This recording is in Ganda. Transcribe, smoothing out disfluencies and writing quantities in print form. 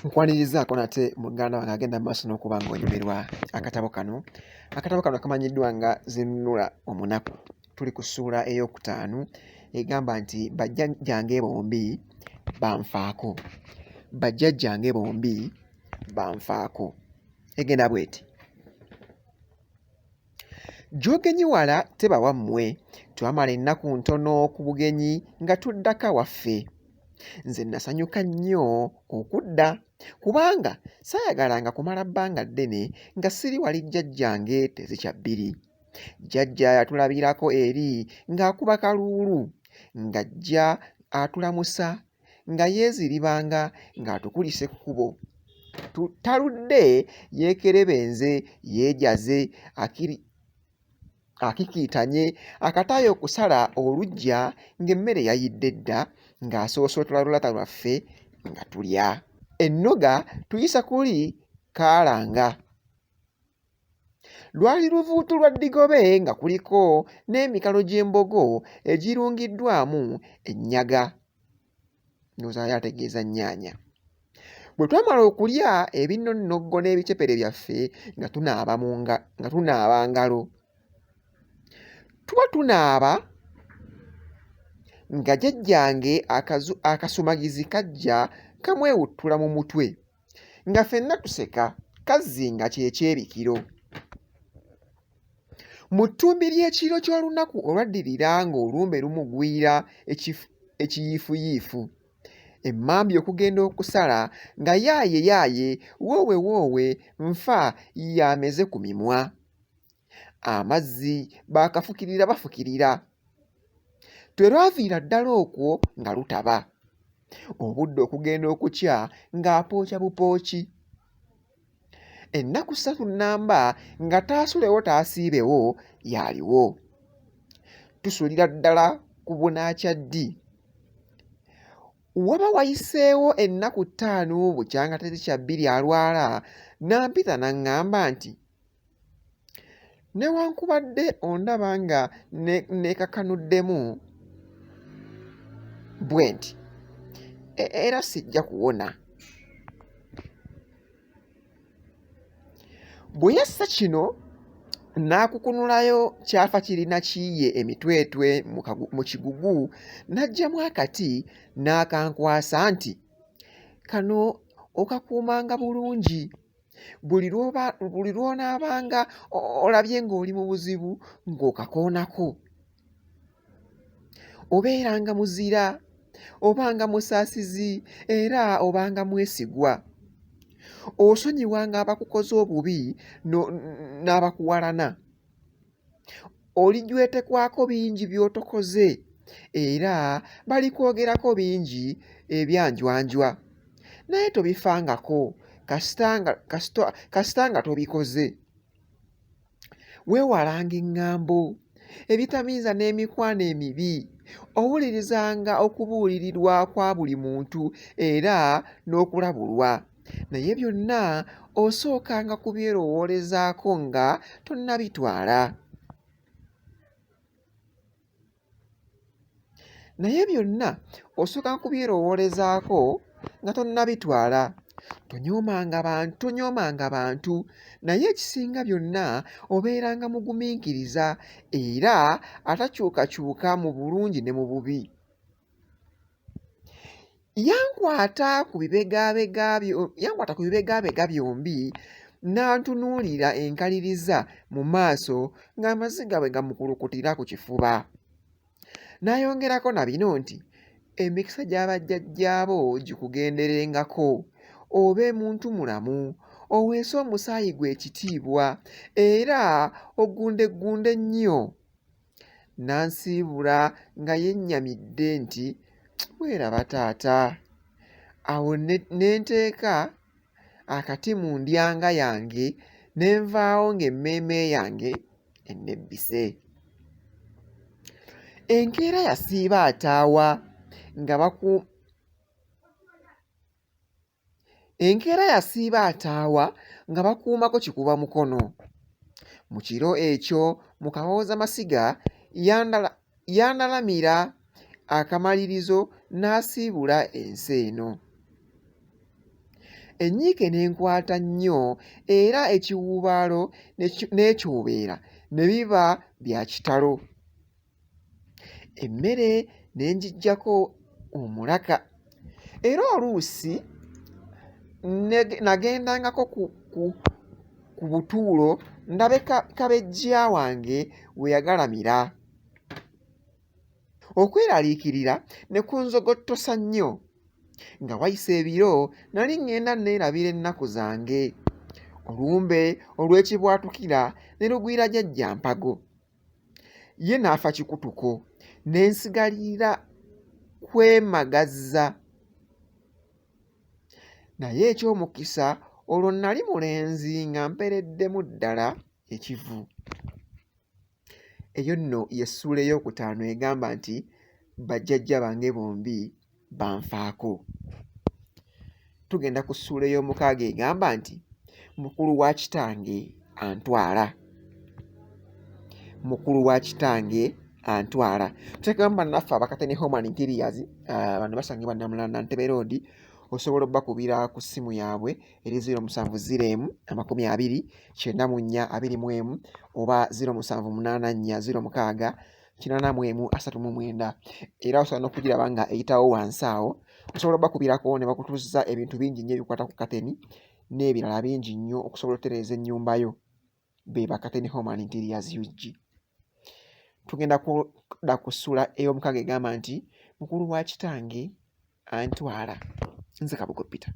Nkwanirizaako nate muganda wange agenda mu maaso n'okuba ng'onyumirwa akatabo kano. Akatabo kano kamanyiddwa nga Zinunula Omunaku. Tuli ku ssuula eyookutaano egamba nti bajjajjange bombi banfaako. Bajjajjange bombi banfaako. Egenda bw'eti. Gy'ogenyiwala teba wammwe. Twamala ennaku ntono ku bugenyi nga tuddako awaffe. Nze nasanyuka nnyo okudda kubanga saayagalanga kumala bbanga ddene nga siri wali jjajjange tezikya bbiri. Jjajja yatulabirako eri ng'akuba kaluulu ng'ajja atulamusa nga yeeziribanga ng'atukulisa ekkubo. Taludde yeekerebenze, yeejaze, akiri akikiitanye akataayi okusala oluggya ng'emmere yayidde dda ng'asoosootola lulata lwaffe nga tulya. Ennoga tuyisa kuli kaalanga. Lwali luvuutu lwa ddigobe nga kuliko n'emikalo gy'embogo egirungiddwamu ennyaga. Ndowooza yali ategeeza nnyaanya. Bwe twamala okulya ebinnonnoggo n'ebicepere byaffe nga tunaaba mu nga nga tunaaba ngalo. Tuba tunaaba nga jjajjange akazu akasumagizi kajja kamwewuttula mu mutwe. Nga ffenna tuseka kazzi nga kye kyebikiro. Mu ttumbi ly'ekiro ky'olunaku olwaddirira ng'olumbe lumugwira ekiyiifuyiifu. Emmambya okugenda okusala nga yaaye yaaye, woowe woowe, nfa y'ameze ku mimwa. Amazzi baakafukirira bafukirira. Twerwaviira ddala okwo nga lutaba. Obudde okugenda okukya ng'apookya bupooki. Ennaku ssatu nnamba nga taasulewo taasiibewo y'aliwo. Tusulira ddala ku bunaakya ddi. Waba wayiseewo ennaku ttaano bukyanga tezikya bbiri alwala n'ampita n'aŋŋamba nti, Newankubadde ondaba nga neekakanuddemu bwenti, era sijja kuwona. Bwe yassa kino n'akukunulayo kyafa kirina kiyiye emitwetwe mu kigugu n'aggyamu akati n'akankwasa nti, Kano okakuumanga bulungi. Buli lw'onaabanga olabye ng'oli mu buzibu ng'okakoonako. Obeeranga muzira, obanga musaasizi era obanga mwesigwa. Osonyiwanga abakukoze obubi n'abakuwalana. Olijwetekwako bingi by'otokoze era balikwogerako bingi ebyanjwanjwa. Naye tobifangako kasita nga tobikoze. Weewalanga eŋŋambo, ebitamiiza n'emikwano emibi. Owulirizanga okubuulirirwa kwa buli muntu era n'okulabulwa. Naye byonna osookanga kubyerowoolezaako nga tonnabitwala. Naye byonna osooka kubyerowoolezaako nga tonnabitwala. Tonyoomanga bantu, tonyoomanga bantu, naye ekisinga byonna obeeranga mugumiikiriza era atakyukakyuka mu bulungi ne mu bubi. Yankwata ku bibegaabega byo, yankwata ku bibegaabega byombi n'antunuulira enkaliriza mu maaso ng'amaziga bwe gamukulukutira ku kifuba. N'ayongerako na bino nti, Emikisa gya bajjajjaabo gikugenderengako, obe muntumulamu, oweese omusaayi gwo ekitiibwa, era ogundeggunde nnyo. N'ansiibula nga yennyamidde nti, Weeraba taata. Awo ne nteeka akati mu ndyanga yange ne nvaawo ng'emmeeme yange ennebbise. Enkeera yasiiba ataawa nga baku Enkeera yasiiba ataawa nga bakuumako kikuba mukono. Mu kiro ekyo mu Kawoozamasiga yandalamira akamalirizo n'asiibula ensi eno. Ennyiike n'enkwata nnyo era ekiwuubaalo n'ekyobeera ne biba bya kitalo. Emmere ne ngiggyako omulaka era oluusi nagendangako ku butuulo ndabe kabejja wange we yagalamira. Okweraliikirira ne kunzogottosa nnyo. Nga wayise ebiro nali ŋŋenda nneerabira ennaku zange. Olumbe olw'ekibwatukira ne lugwira Jjajja Mpago. Ye n'afa kikutuko ne nsigalira kwemagazza. Naye eky'omukisa olwo nnali mulenzi nga mpereddemu ddala ekivu. Eyo nno y'essuula eyookutaano egamba nti Bajjajja bange bombi banfaako. Tugenda ku ssuula ey'omukaaga egamba nti Mukulu wa kitange antwala. Mukulu wa kitange antwala. Tuteekamu bannaffe aba Kateni Home and Interiors, bano basangibwa Namulanda Ntebe Road, osobola obbakubira ku ssimu yaabwe eri 0 7 0 20 94 21 oba 07 84 06 81 39. Era osobola n'okugiraba nga eyitawo wansi awo. Osobola obbakubirako ne bakutuusiza ebintu bingi nnyo ebikwata ku kateni n'ebirala bingi nnyo okusobola otereeza ennyumba yo. Be ba Kateni Home and Interiors UG. Tugenda kudda ku ssula ey'omukaaga egamba nti mukulu wa kitange antwala. Nze Kabugo Peter.